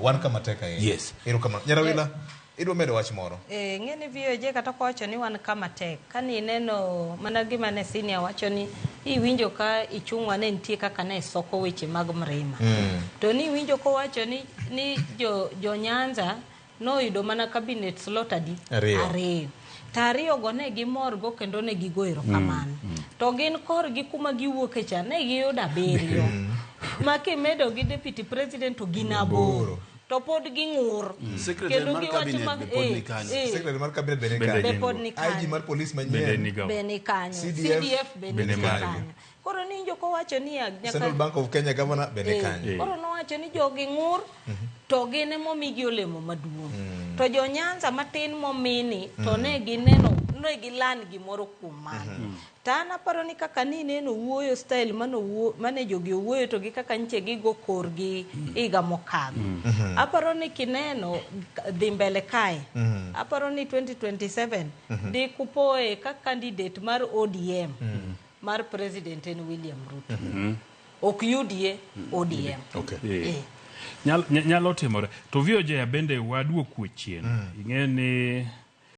Wan kama tek ahinya. Yes. Erokamano. Nyarawila, idwa medo wach moro? Eh, ng'e ni VOJ kata kowacho ni wan kama tek, kane ineno mana gima ne senior wacho ni iwinjo ka Ichung'wa ne nitie kaka ne soko weche mag Mrima. To ni iwinjo kowacho ni, ni jo, jo Nyanza noyudo mana cabinet slot adi? Ariyo. Ariyo. To ariyo go ne gimor go kendo ne gigo erokamano. To gin korgi kuma giwuoke cha ne giyudo abiriyo. Ma kimedo gi deputy president to gin aboro. To pod ging'ur. Secretary Kendo mar giwacho cabinet ma- be pod eh, ni kanyo. eh, Secretary mar cabinet be ni Bende kanyo. be pod ni IG kanyo. mar police Bende manyien. ni go. Be ni kanyo. CDF CDF be Bende ni mare. kanyo. Koro ninjo kowacho niya nyaka Central Bank of Kenya governor be ni Eh, kanyo. Koro nowacho ni jogi ng'ur to gin emomigi olemo maduong'. To jo Nyanza matin momini to ne gineno ne gilan gimoro kuom mano. To an aparo ni kaka nineno wuoyo style mane owuo mane jogi owuoyo to gi kaka nyiche gigo korgi higa mokadho. Aparo ni kineno dhi mbele kae. Aparo ni 2027 di kupoe ka candidate mar ODM mar president en William Ruto. Ok UDA, ODM. Okay. Nyalo timore. To VOJ bende waduok kwe chien. Ing'e ni